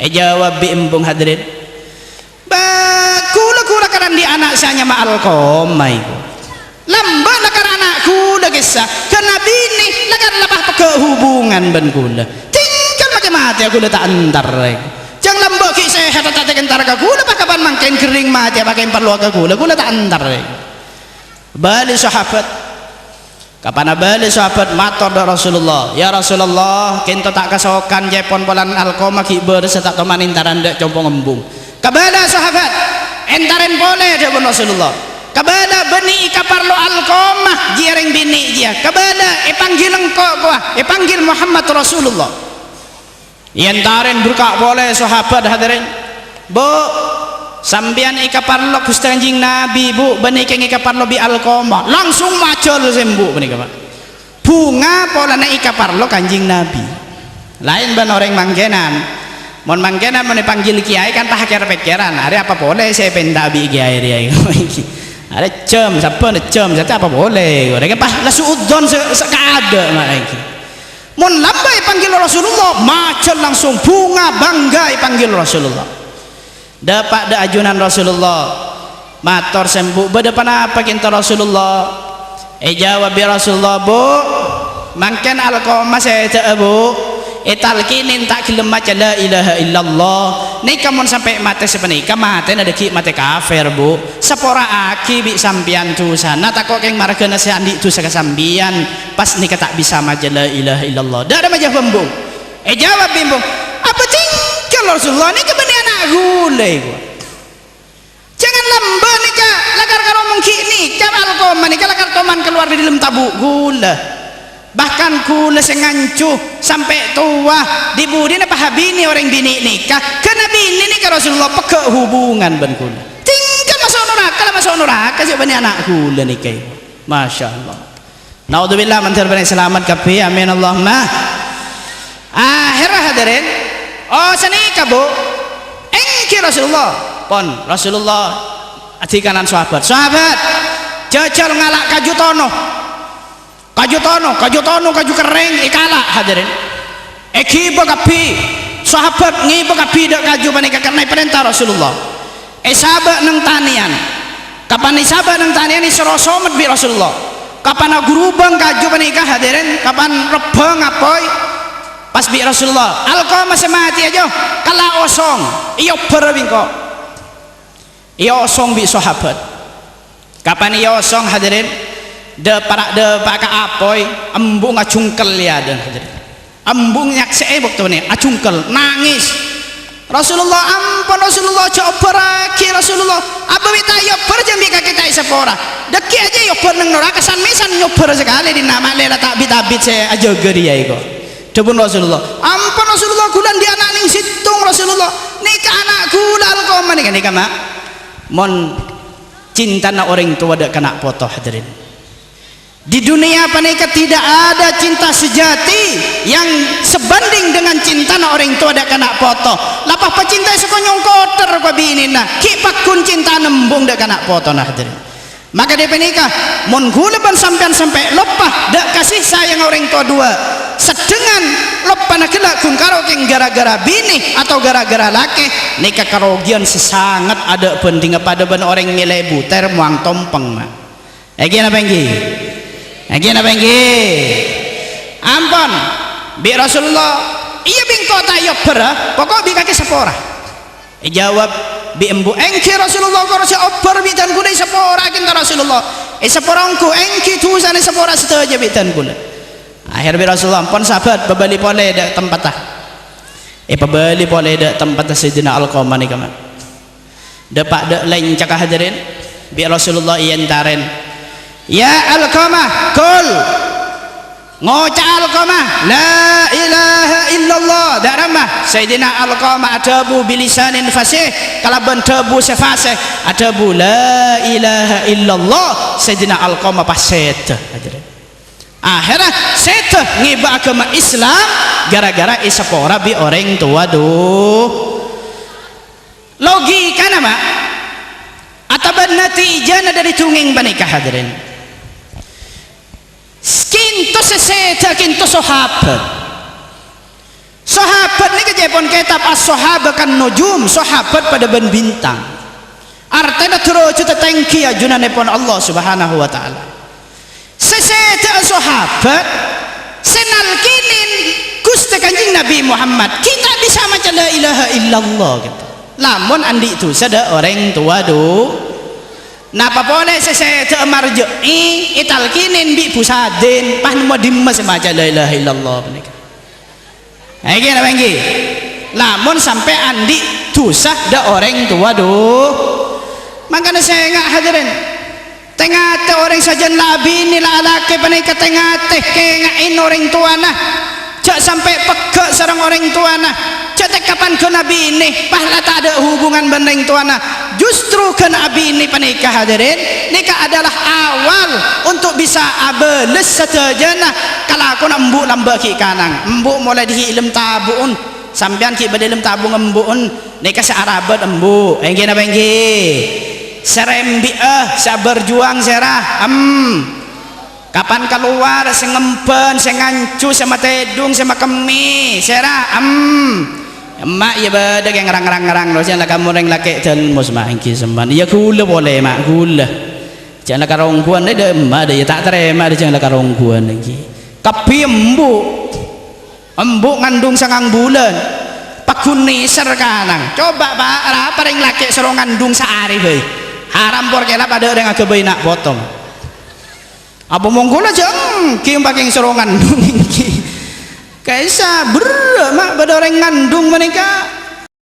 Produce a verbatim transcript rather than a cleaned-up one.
Èjâwâb bi' embung, hadirin. "Bâ, ghulâ, ghulâ lakar andi' ana' sè anyama Alqamah iku. Lambâ' lakar ana' ghulâ kèsa, ghâna binè lakar la pas pegghâ' hubungan bân ghulâ. Tinggal makè matèya ghulâ ta' entar iku. Jhâng lambâ' ghi' sèhat ta' èntar ka ghulâ, pas kapan mangkèn ghering matèya makè parlo ka ghulâ, ghulâ ta' entar iku." Bâli sahabat. Kapan abâli sahabat mator dâ' Rasulullah, "Ya Rasulullah, kènto ta' kasokan cèpon polana Alqamah ghi' bârâssa ta' toman èntaran dâ' compo' embung." "Kabâlâ sahabat, èntarèn polè," dhâbuna Rasulullah. "Kabâlâ bânnè èkaparlo Alqamah jiyâ rèng binè' jiyâ. Kabâlâ èpanggil engko' kowa, èpanggil Muhammad Rasulullah." Èntarèn berka' polè sahabat, hadirin. "Bu, sampèyan èkaparlo Ghustè Kanjeng Nabi, Bu, bânnè kèng èkaparlo bi' Alqamah." Langsung majâl sè embu' panèka, Pak. Bhunga polana èkaparlo Kanjeng Nabi. Laèn bân orèng mangkènan. Mon mangkènan mon èpanggil kèyaè kan pas akhèr pèkkèran, "Arè apa polè sè èpènta bi' kèyaè rèya?" Arè jhâm, sabbhân jhâm, saja apa polè? Orèng pas la su'udzon se-, sakadâ' ma' èngghi. Mon lambâ' èpanggil Rasulullah, majâl langsung bhunga bangga èpanggil Rasulullah. Dâpa' dâ' ajunan Rasulullah. Mator sè embu', "Bâdâ ponapa kènto Rasulullah?" Èjâwâb bi' Rasulullah, "Bu, mangkèn Alqamah sèdhâ'â, Bu, ètalkinin ta' ghellem maca la ilaha illallah. Nèka mon sampè' matè sapanèka, matèna dâggi' matè kafir, Bu. Sapora'aghi bi' sampèyan dhusana, tako' kèng marghâna sè andi' dhusa ka sampèyan, pas nèka ta' bisa maca la ilaha illallah." Dâ' remma jâwâb embu'. Èjâwâb bi' embu', "Apa tinggal Rasulullah, nèka bânnè ana' ghulâ, Bu. Jhângan lambâ' nèka lakar karo mongghi' nèka, Alqamah nèka lakar toman kalowar dâri dâlem tabu' ghulâ. Bahkan ghulâ sè nganjhu sampè' towa, dhi-budhina pas abinè orèng binè' nèka, ghâna binè nèka Rasulullah pegghâ' hubungan bân ghulâ. Tinggal maso' noraka, la maso' noraka sè bânnè ana' ghulâ nèka." Masya Allah. Naudzubillah, mandhâr bânnè salamet kabbhi. Amin, Allahumma. Akhèrra, hadirin, oh, sanèka, Bu. Èngghi Rasulullah. Pon, Rasulullah adhikanan sahabat. "Sahabat, jhâjhâl ngala' kaju tono." Kaju tono, kaju tono, kaju kerrèng, èkala', hadirin. Èghibâ kabbhi. Sahabat ngibâ kabbhi dâ' kaju panèka karna èparènta Rasulullah. Èsabâ' neng tanèyan. Kapan èsabâ' neng tanèyan, èsoro somet bi' Rasulullah. Kapan aghurubâng kaju panèka, hadirin, kapan rebbhâng apoy, pas bi' Rasulullah, "Alqamah sè matèya, Jo, kala' osong, èobbhârâ bi' engko'." Èosong bi' sahabat. Kapan èosong, hadirin, dâ-, para' dâpa'a ka apoy, embung ajungkel è adâ'na, hadirin. Embung nyaksè'è bâkto panèka, ajungkel, nangès. "Rasulullah, ampon, Rasulullah, jhâ' obbhârraghi, Rasulullah. Apa bi' ta' èobbhâr jhâ' bi' kakè ta' èsapora? Dâggi' ajâ èobbhâr neng noraka, san-mèsan nyobbhâr sakalè dhinna' ma' lè la ta' bit-abit sè ajâgâ rèya èko." Dhâbuna Rasulullah, "Ampon, Rasulullah, ghulâ andi' ana' neng sèttong, Rasulullah. Nèka ana' ghulâ Alqamah nèka, nèka, Ma'." Mon cintana orèng towa dâ' kana' poto, hadirin. Di dunia panèka tidak ada cinta sejati yang sebanding dengan cintana orèng towa dâ' kana' poto. La pas pacinta'è sakonyong kotor ka binèna, ghi' pagghun cintana embung dâ' kana' potona, hadirin. Maka dâri panèka, mon ghulâ bân sampèyan sampè' loppa dâ' kasih sayangnga orèng towa duwâ', sedhengan loppana ghellâ' ghun karo kèng ghârâ-ghârâ binè atau ghârâ-ghârâ lakè, nèka karogiyan sè sanget adâ' bhândhingnga padâ bân orèng mèlè butèr mowang tompèng, Ma'. Èngghi napa èngghi? Èngghi napa èngghi? Ampon, bi' Rasulullah, iyâ bi' engko' ta' èobbhârâ, poko' bi' kakè sapora. Èjâwâb bi' embu', "Èngghi Rasulullah, kor sè obbhâr bi' dân ghulâ èsapora kènto Rasulullah. Èsapora ongghu, èngghi dhusana èsapora sadhâjâ bi' dân ghulâ." Akhèr bi' Rasulullah, "Ampon sahabat, pabâli polè dâ' tempatta." Èpabâli polè dâ' tempatta Sayyidina Alqamah nèka, Ma'. Dâpa' dâ' lèncèka, hadirin, bi' Rasulullah èentarèn. "Ya Alqamah, qul." Ngoca' Alqamah, "La ilaha illallah." Dâ' remma Sayyidina Alqamah adhâbu bilisanin fasih, kalabân dhâbu sè fasih, adhâbu, "La ilaha illallah." Sayyidina Alqamah pas sèdhâ, hadirin. Akhèrra sèdhâ ngèbâ aghâma Islam ghârâ-ghârâ èsapora bi' orèng towa du-, Logikana, Ma', atabâ natijana dâri dungngèng panèka, hadirin. Kènto sè sèdhâ, kènto sahabat. Sahabat nèka ca'èpon kètab As-Sahabah Kan Nujum, sahabat padâ bân bintang. Artèna dârâjhâddhâ tèngghi ajunanèpon Allah Subhanahu wa Ta'ala. Sè sèdhâ'â sahabat sè nalkinin Ghustè Kanjeng Nabi Muhammad, ghi' ta' bisa maca la ilaha illallah, gitu. Lamon andi' dhusa dâ' orèng towa, du. Napa polè sè sèdhâ'â marjâ'è ètalkinin bi' Bu Sadin, pas nemmo dimma sè maca la ilaha illallah panèka. Èngghi napa èngghi? Lamon sampè' andi' dhusa dâ' orèng towa, du. Mangkana sènga', hadirin. Tè-ngatè orèng sajân la abinè, la alakè panèka tè-ngatè kènga'è orèng towana. Jhâ' sampè' pegghâ' sareng orèng towana. Jhâ' tèkapan ghun abinè, pas la tadâ' hubungan bân orèng towana. Justru ghun abinè panèka, hadirin, nèka adalah awal untuk bisa abâles sadhâjâna kalakowanna embu' lambâ' ghi' kanang. Embu' molaè dâri èlem tabu'un. Sampèyan ghi' bâdâ èlem tabung embu'un. Nèka sè arabât embu'. Èngghi napa èngghi? Sè rembi'â, sè aberjuang sèra. Em. Kapan kalowar sè ngembhân, sè nganjhu, sè matèdung, sè makemmè, sèra, em. Emma' iyâ bâdâ kèng rang-rang-rang, terros jhâ' la kamorèng lakè' dâlmos, ma' èngghi semman. Iyâ ghulâ polè, ma' ghulâ. Jhâ' la karongguwân, dâ' emma' dâ' iyâ ta' tarèma dâ' jhâ' la karongguwân èngghi. Kabbhi embu'. Embu' ngandung sangang bulân. Paggun nèser kanang. Coba, Pa', arapa rèng lakè' soro ngandung saarè bhâi. Haram por kèla padâ orèng aghâbây na' potong. Apa mon kaulâ jhâ' èngghi pakèng soro ngandung èngghi. Kaèssa berrâ', ma' bâdâ orèng ngandung panèka.